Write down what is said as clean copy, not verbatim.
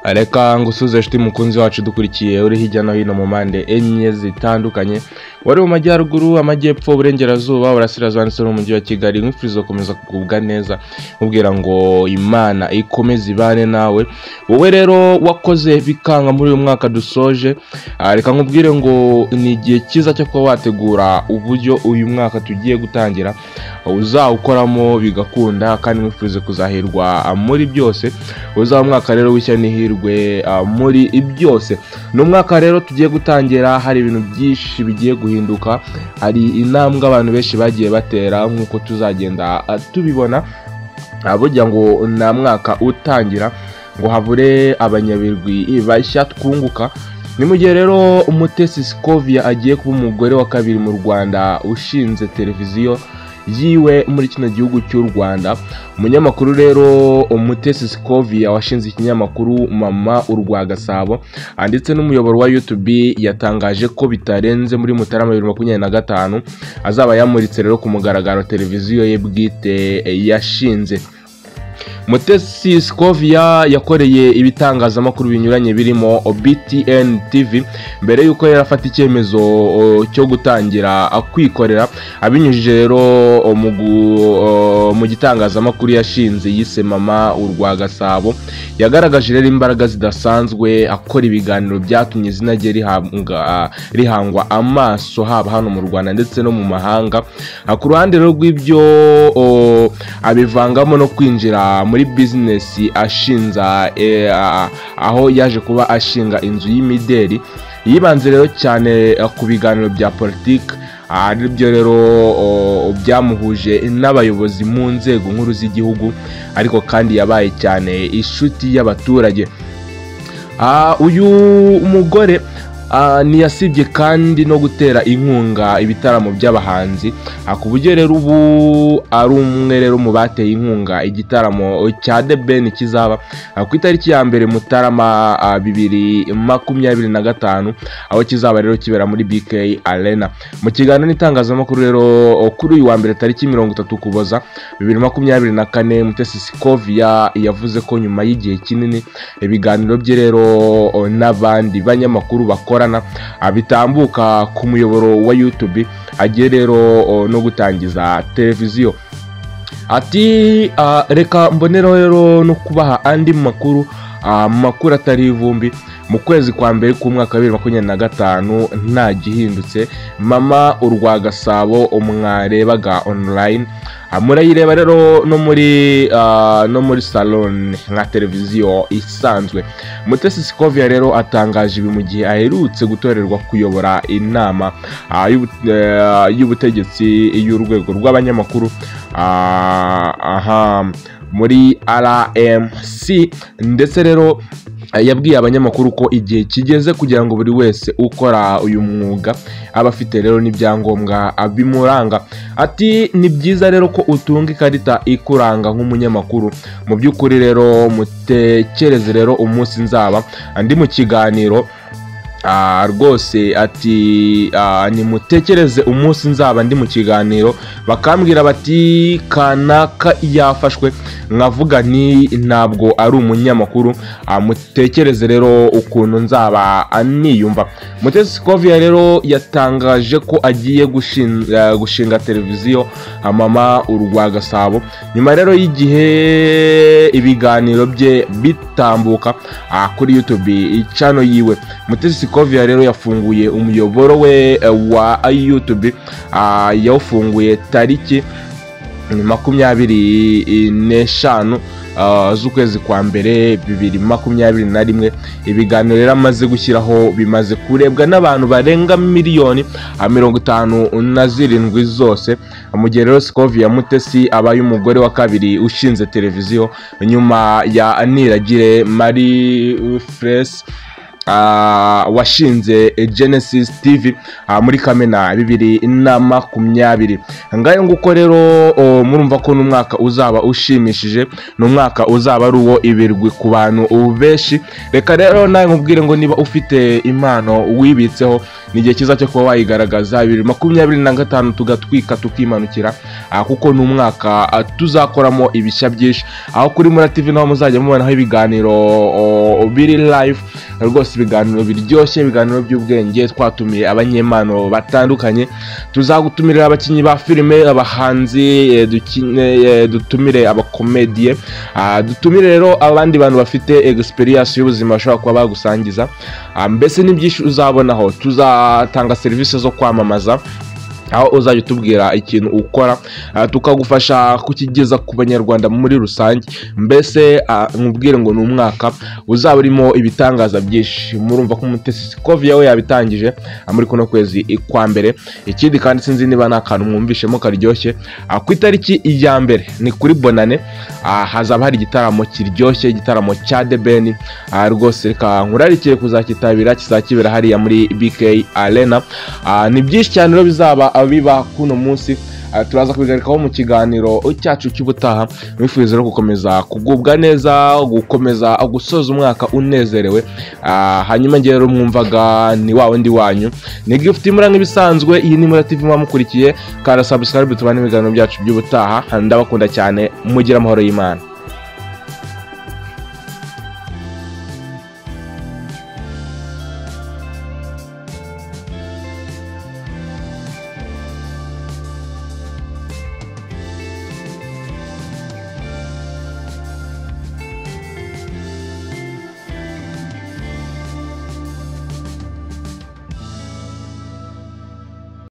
Reka ngusuze inshuti mukunzi wacu dukurikiye uri hirya no hino mu mpande enye zitandukanye, wari mu majyaruguru, amajyepfo, uburengerazuba, uburasirazuba ndetse no mu mujyi wa Kigali. Nkwifuriza gukomeza kugubwa neza, nkubwira ngo Imana ikomeze ibane nawe. Wowe rero wakoze bikanga muri uyu mwaka dusoje, reka nkubwire ngo ni igihe cyiza cyo kuba wategura uburyo uyu mwaka tugiye gutangira uzawukoramo bigakunda, kandi nkwifurize kuzahirwa muri byose. Uzaba umwaka rero w'ishya n'ihirwe muri byose. Ni umwaka rero tugiye gutangira, hari ibintu byinshi bigiye guhinduka, hari intambwe abantu benshi bagiye batera nk'uko tuzagenda tubibona. Burya ngo nta mwaka utangira ngo habure abanyabirwi bashya twunguka. Ni mu gihe rero Umutesi Scovia agiye kuba umugore wa kabiri mu Rwanda ushinze televiziyo yiwe muri kino gihugu cy'u Rwanda. Umunyamakuru rero Umutesi Scovia washinze ikinyamakuru Mama Urwa Gasabo ndetse n'umuyoboro wa YouTube, yatangaje ko bitarenze muri Mutarama 2025 azaba yamuritse rero ku mugaragaro televiziyo ye bwite yashinze. Mutesi Scovia yakoreye ibitangazamakuru binyuranye birimo BTN TV mbere yuko yari afata icyemezo cyo gutangira kwikorera, abinyujije rero mu gitangazamakuru yashinze yise Mama Urwa Gasabo. Yagaragaje rero imbaraga zidasanzwe akora ibiganiro byatumye izina rye rihangwa amaso haba hano mu Rwanda ndetse no mu mahanga. Ku ruhande rero rw'ibyo abivangamo no kwinjira muri business ashinza, aho yaje kuba ashinga inzu y'imideri. Yibanze rero cyane ku biganiro bya politiki, aribyo rero byamuhuje n'abayobozi mu nzego nkuru z'igihugu, ariko kandi yabaye cyane inshuti y'abaturage. Uyu mugore ntiyasibye kandi no gutera inkunga ibitaramo by'abahanzi, ku buryo rero ubu ari umwe rero mu bateye inkunga igitaramo cya The Ben kizaba ku itariki ya 1 Mutarama 2025, aho kizaba rero kibera muri BK Arena. Mu kiganiro n'itangazamakuru rero kuri uyu wa mbere tariki 30 Ukuboza 2024, Mutesi Scovia yavuze ko nyuma y'igihe kinini ibiganiro bye rero n'abandi banyamakuru bakora bitambuka ku muyoboro wa YouTube, agiye rero no gutangiza televiziyo. Ati reka mbonero rero no kubaha andi makuru, makuru atari ivumbi. Mu kwezi kwa mbere k'umwaka wa 2025 nta gihindutse, Mama Urwa Gasabo mwarebaga online murayireba rero no muri salon nka televiziyo isanzwe. Mutesi Scovia rero atangaje ibi mu gihe aherutse gutorerwa kuyobora inama y'ubutegetsi y'urwego rw'abanyamakuru muri RMC, ndetse rero yabwiye abanyamakuru ko igihe kigeze kugira ngo buri wese ukora uyu mwuga aba afite rero n'ibyangombwa bimuranga. Ati ni byiza rero ko utunga ikarita ikuranga nk'umunyamakuru. Mu by'ukuri rero mutekereze rero umunsi nzaba andi mu kiganiro rwose. Ati nimutekereze umunsi nzaba ndi mu kiganiro bakambwira bati kanaka yafashwe, nkavuga nti ntabwo ari umunyamakuru. Mutekereze rero ukuntu nzaba niyumva. Mutesi Scovia rero yatangaje ko agiye gushinga televiziyo Mama Urwa Gasabo nyuma rero y'igihe ibiganiro bye bitambuka kuri YouTube channel yiwe. Mutesi Scovia rero yafunguye umuyoboro we wa YouTube, yawufunguye tariki 25 z'ukwezi kwa mbere 2021. Ibiganiro rero amaze gushyiraho bimaze kurebwa n'abantu barenga 57,000,000 zose. Mu gihe rero Scovia Mutesi abaye umugore wa kabiri ushinze televiziyo nyuma ya Niragire Marie Frese. Washinze Genesis TV muri Kamena 2020. Ngayo nguko rero, murumva ko n'umwaka uzaba ushimishije, ni umwaka uzaba ari uwo ibirwi ku bantu benshi. Reka rero nawe nkubwire ngo niba ufite impano wibitseho, ni igihe cyiza cyo kuba wayigaragaza 2025, tugatwika tukimanukira, kuko ni umwaka tuzakoramo ibishya byinshi, aho kuri Mura TV naho muzajya mubonaho ibiganiro biri live rwose, ibiganiro biryoshye, ibiganiro by'ubwenge. Twatumiye abanyempano batandukanye, tuzagutumirira abakinnyi ba filime, abahanzi, dutumire abakomediye, dutumire rero abandi bantu bafite experience y'ubuzima bashobora kuba bagusangiza. Mbese ni byinshi uzabonaho. Tuzatanga serivisi zo kwamamaza, aho uzajya utubwira ikintu ukora, tukagufasha kukigeza ku Banyarwanda muri rusange. Mbese nkubwire ngo ni umwaka uzaba urimo ibitangaza byinshi. Murumva ko Umutesi Scovia we yabitangije muri kuno kwezi kwa mbere. Ikindi kandi, sinzi niba nta kantu mwumvishemo karyoshye, ku itariki ya 1, ni kuri Bonane, hazaba hari igitaramo kiryoshye, igitaramo cya The Ben. Rwose reka nkurarikiye kuzakitabira, kizakibera hariya muri BK Arena. Ni byinshi cyane rero bizaba biba kuno munsi. Turaza kubigarukaho mu kiganiro cyacu cy'ubutaha. Mwifuriza rero gukomeza kugubwa neza, gukomeza gusoza umwaka unezerewe. Hanyuma njye rero mwumvaga ni wa wundi wanyu, ni Gift Mura nk'ibisanzwe. Iyi ni Mura TV muba mukurikiye. Kanda subscribe, tubane ibiganiro byacu by'ubutaha. Ndabakunda cyane, mugire amahoro y'Imana.